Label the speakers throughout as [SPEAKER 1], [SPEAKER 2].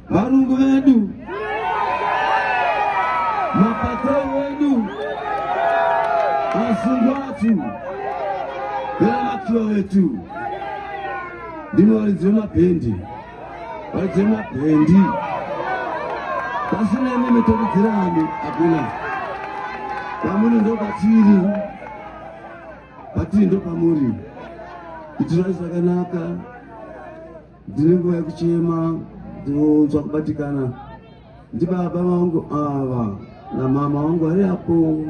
[SPEAKER 1] Varungu vedu, mapatro vedu, vasungu vatu, vena vetu, ndimi varidzi vemabhendi, varidzi vemabhendi. Pasina imi mitoridzirani hakuna. Pamuri ndopatiri, patiri ndopamuri. Itirai zvakanaka. Ndine nguva yekuchema, ndinonzwa kubatikana. Ndibaba vangu ava namama vangu vari apo.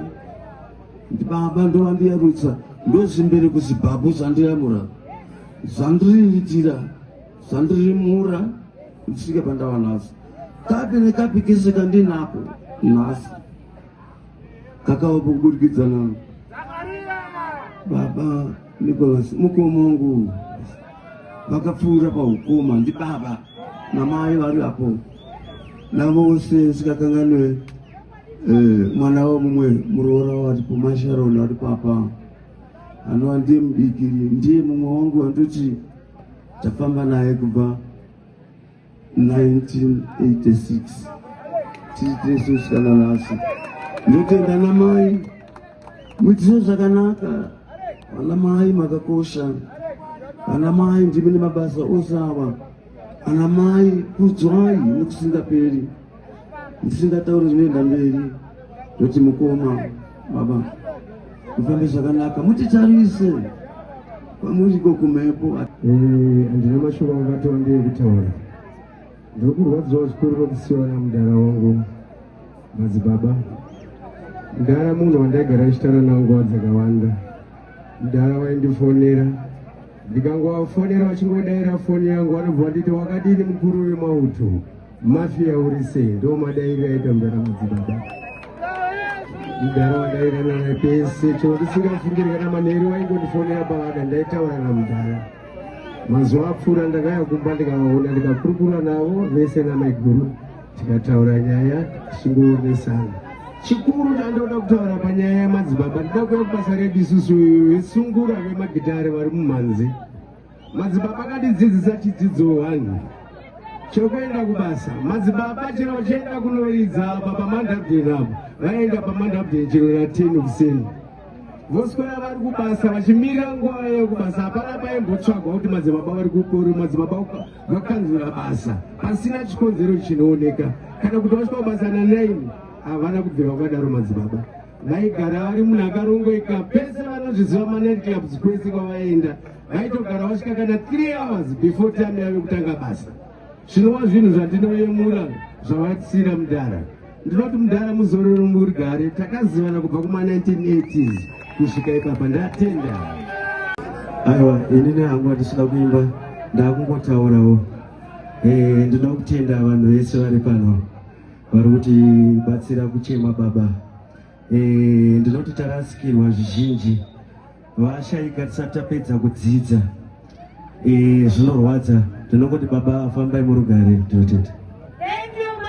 [SPEAKER 1] Ndibaba ndovandiyarutsa, ndozvimberi kuzibhabhu zvandiyamura, zvandiriritira, zvandiririmura ndisvike pandava nhasi. Kapi nekapi kese kandinako nhasi kakavapo kuburikidza na baba Nicholas mukoma wangu vakapfuura paukoma ndibaba namai vari apo navose sikakanganwe eh, mwana wavo mumwe muroora waripo masharon ari papa anova ndiye mudiki ndiye mumwe wangu wandoti tafamba naye kubva 1986 tiri tese kusvika nanhasi. Ndotenda namai muitire zvakanaka. Vana mai makakosha, vana mai ndimi nemabasa ose ava. Ana mai kudzwai nekusingaperi, ndisingatauri zvinoenda mberi. Ndoti mukoma baba mufambe zvakanaka, mutitarise kwamuriko kumhepo.
[SPEAKER 2] Handina mashoko akati wandei kutaura. Ndiri kurwadziwa zvikuru nokusiyiwa namudhara wangu madzibaba. Mudhara munhu wandaigara ndichitaura nawo nguva dzakawanda. Mudhara waindifonera, ndikangovafonera vachingodaira foni yangu vanobva vanditi wakadini mukuru wemauto mafia uri sei? Ndo madairiro aita mudhara madzibaba. Mudhara wandaira naye pese chero ndisingafungiri kana manheru vaingondifonera pavada ndaitaura namudhara. Mazuva apfuura ndakauya kumba ndikavaona ndikakurukura navo vese namaiguru tikataura nyaya tichingoonesana. Chikuru chandoda kutaura panyaya yamadzibaba ndinoda kuuya kubasa redu isusu vesungura vemagitare vari mumhanzi. Madzibaba akatidzidzisa chidzidzo one chokuenda kubasa. Madzibaba chero vachienda kunoridza apa pamandabden apo vaienda pamandabden chero na 10 kuseni voswera vari kubasa vachimirira nguva yekubasa. Hapana paimbotsvagwa kuti madzibaba vari kukoro, madzibaba vakanzura basa pasina chikonzero chinooneka, kana kuti vasvika kubasa na 9. Havana kubvira vakadaro. Madzibaba vaigara vari munhu akarongeka pese, vanozviziva manight clubs kwese kwavaienda vaitogara vasvika kana 3 hours before time yave kutanga basa, zvinova zvinhu zvandinoyemura zvavatsira mudhara. Ndinoti mudhara muzororo murugare. Takazivana kubva kuma-1980s kusvika ipapa. Ndatenda.
[SPEAKER 1] Aiwa, inini hangu handisida kuimba, ndakungotaurawo. Ndinoda kutenda vanhu vese vari pano vari kutibatsira kuchema baba. Ndinoti tarasikirwa zvizhinji, vashaika tisati tapedza kudzidza. Zvinorwadza. Ndinongoti baba fambai murugare. Ndinotenda.